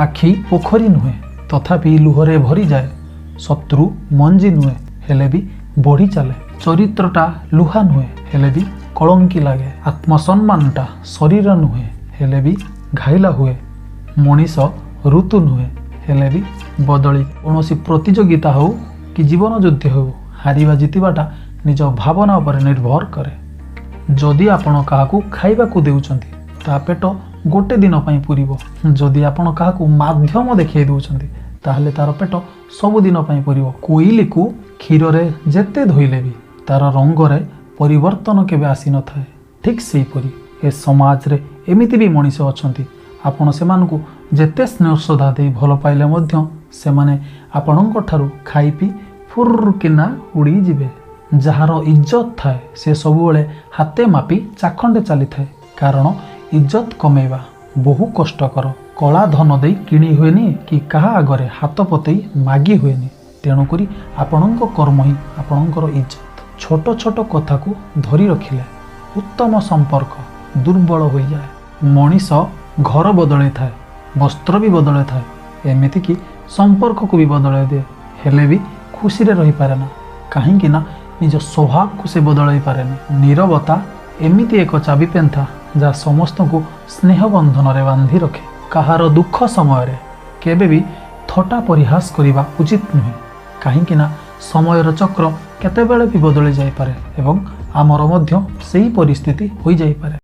ଆଖି ପୋଖରୀ ନୁହେଁ, ତଥାପି ଲୁହରେ ଭରିଯାଏ। ଶତ୍ରୁ ମଞ୍ଜି ନୁହେଁ, ହେଲେ ବି ବଢ଼ି ଚାଲେ। ଚରିତ୍ରଟା ଲୁହା ନୁହେଁ, ହେଲେ ବି କଳଙ୍କି ଲାଗେ। ଆତ୍ମସମ୍ମାନଟା ଶରୀର ନୁହେଁ, ହେଲେ ବି ଘାଇଲା ହୁଏ। ମଣିଷ ଋତୁ ନୁହେଁ, ହେଲେ ବି ବଦଳି। କୌଣସି ପ୍ରତିଯୋଗିତା ହେଉ କି ଜୀବନ ଯୁଦ୍ଧ ହେଉ, ହାରିବା ଜିତିବାଟା ନିଜ ଭାବନା ଉପରେ ନିର୍ଭର କରେ। ଯଦି ଆପଣ କାହାକୁ ଖାଇବାକୁ ଦେଉଛନ୍ତି, ତା ପେଟ ଗୋଟେ ଦିନ ପାଇଁ ପୂରିବ। ଯଦି ଆପଣ କାହାକୁ ମାଧ୍ୟମ ଦେଖାଇ ଦେଉଛନ୍ତି, ତାହେଲେ ତାର ପେଟ ସବୁଦିନ ପାଇଁ ପୂରିବ। କୋଇଲିକୁ କ୍ଷୀରରେ ଯେତେ ଧୋଇଲେ ବି ତାର ରଙ୍ଗରେ ପରିବର୍ତ୍ତନ କେବେ ଆସିନଥାଏ। ଠିକ୍ ସେହିପରି ଏ ସମାଜରେ ଏମିତି ବି ମଣିଷ ଅଛନ୍ତି, ଆପଣ ସେମାନଙ୍କୁ ଯେତେ ସ୍ନେହ ଶ୍ରଦ୍ଧା ଦେଇ ଭଲ ପାଇଲେ ମଧ୍ୟ ସେମାନେ ଆପଣଙ୍କ ଠାରୁ ଖାଇ ପିଇ ଫୁର୍ କିନା ଉଡ଼ିଯିବେ। ଯାହାର ଇଜ୍ଜତ ଥାଏ, ସେ ସବୁବେଳେ ହାତେ ମାପି ଚାଖଣ୍ଡେ ଚାଲିଥାଏ, କାରଣ ଇଜ୍ଜତ କମେଇବା ବହୁ କଷ୍ଟକର। କଳା ଧନ ଦେଇ କିଣି ହୁଏନି କି କାହା ଆଗରେ ହାତ ପତେଇ ମାଗି ହୁଏନି। ତେଣୁକରି ଆପଣଙ୍କ କର୍ମ ହିଁ ଆପଣଙ୍କର ଇଜ୍ଜତ। ଛୋଟ ଛୋଟ କଥାକୁ ଧରି ରଖିଲେ ଉତ୍ତମ ସମ୍ପର୍କ ଦୁର୍ବଳ ହୋଇଯାଏ। ମଣିଷ ଘର ବଦଳେଇଥାଏ, ବସ୍ତ୍ର ବି ବଦଳାଇଥାଏ, ଏମିତିକି ସମ୍ପର୍କକୁ ବି ବଦଳାଇ ଦିଏ, ହେଲେ ବି ଖୁସିରେ ରହିପାରେ ନା। କାହିଁକି ନା ନିଜ ସ୍ୱଭାବକୁ ସେ ବଦଳାଇ ପାରେନି। ନୀରବତା ଏମିତି ଏକ ଚାବି ପେନ୍ଥା, ଯାହା ସମସ୍ତଙ୍କୁ ସ୍ନେହ ବନ୍ଧନରେ ବାନ୍ଧି ରଖେ। କାହାର ଦୁଃଖ ସମୟରେ କେବେ ବି ଥଟ୍ଟା ପରିହାସ କରିବା ଉଚିତ ନୁହେଁ, କାହିଁକି ନା ସମୟର ଚକ୍ର କେତେବେଳେ ବି ବଦଳି ଯାଇପାରେ ଏବଂ ଆମର ମଧ୍ୟ ସେହି ପରିସ୍ଥିତି ହୋଇଯାଇପାରେ।